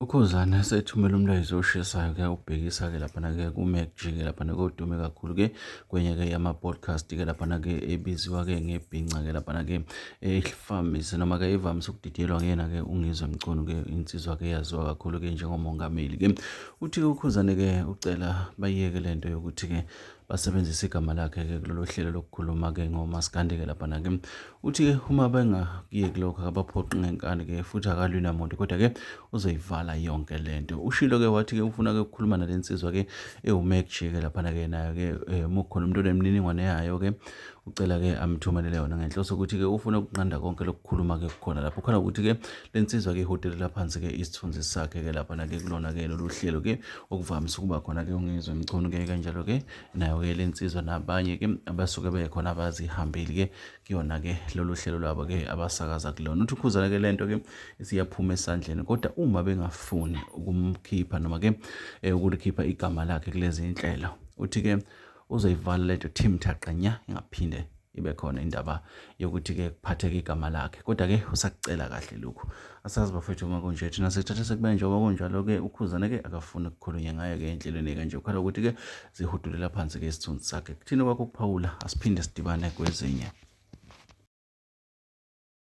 UKhuzani esethumela umlayezo oshisayo-ke ubhekisa-ke laphana-ke kuMac G-ke laphana kodume kakhulu-ke kwenye-ke yama-podcast-ke laphana-ke ebiziwa-ke ngebhinca-ke laphana-ke efamise noma-ke evamise ukudidiyelwa kuyena-ke uNgizwe Mchunu-ke insizwa-ke eyaziwa kakhulu-ke njengomongameli-ke. Uthi-ke uKhuzani-ke ucela bayiyeke le nto yokuthi-ke basebenzise igama lakhe-ke kulolu hlelo lokukhuluma-ke ngomaskandi-ke laphana-ke. Uthi-ke uma bengakuyeki lokho akabaphoqi ngenkani-ke futhi akalwi namuntu kodwa-ke uzoyivala yonke le nto. Ushilo-ke wathi-ke ufuna-ke ukukhuluma nale nsizwa-ke ewuMac G-ke laphana-ke nayo-ke uma kukhona umuntu onemininingwane yayo-ke ucela-ke amthumelele yona ngenhloso ukuthi-ke ufuna ukunqanda konke lokukhuluma-ke kukhona lapho khona ukuthi-ke le nsizwa-ke ihudelela phansi-ke isithunzi sakhe-ke laphana-ke kulona-ke lolu hlelo-ke okuvamise ukuba khona-ke uNgizwe Mchunu-ke kanjalo-ke nayo-ke le nsizwa nabanye-ke abasuke bekhona abazihambeli-ke kuyona-ke lolu hlelo lwabo-ke abasakaza kulona. Uthi uKhuzani-ke le nto-ke isiyaphuma esandleni kodwa uma bengafuni ukumkhipha noma-ke ukulikhipha igama lakhe kulezi nhlelo uthi-ke uzoyivala lento team thaqa nya ingaphinde ibe khona indaba yokuthi-ke kuphatheke igama lakhe kodwa-ke usakucela kahle lokhu asazi bafethu uma kunje thina sithatha sekube njengoba kunjalo-ke ukhuzane-ke akafuni ukukhulunywa ngayo-ke enhlelweni kanje ukhala ukuthi-ke zihudulela phansi-ke isithunzi sakhe kuthini kwakho ukuphawula asiphinde sidibane kwezinye.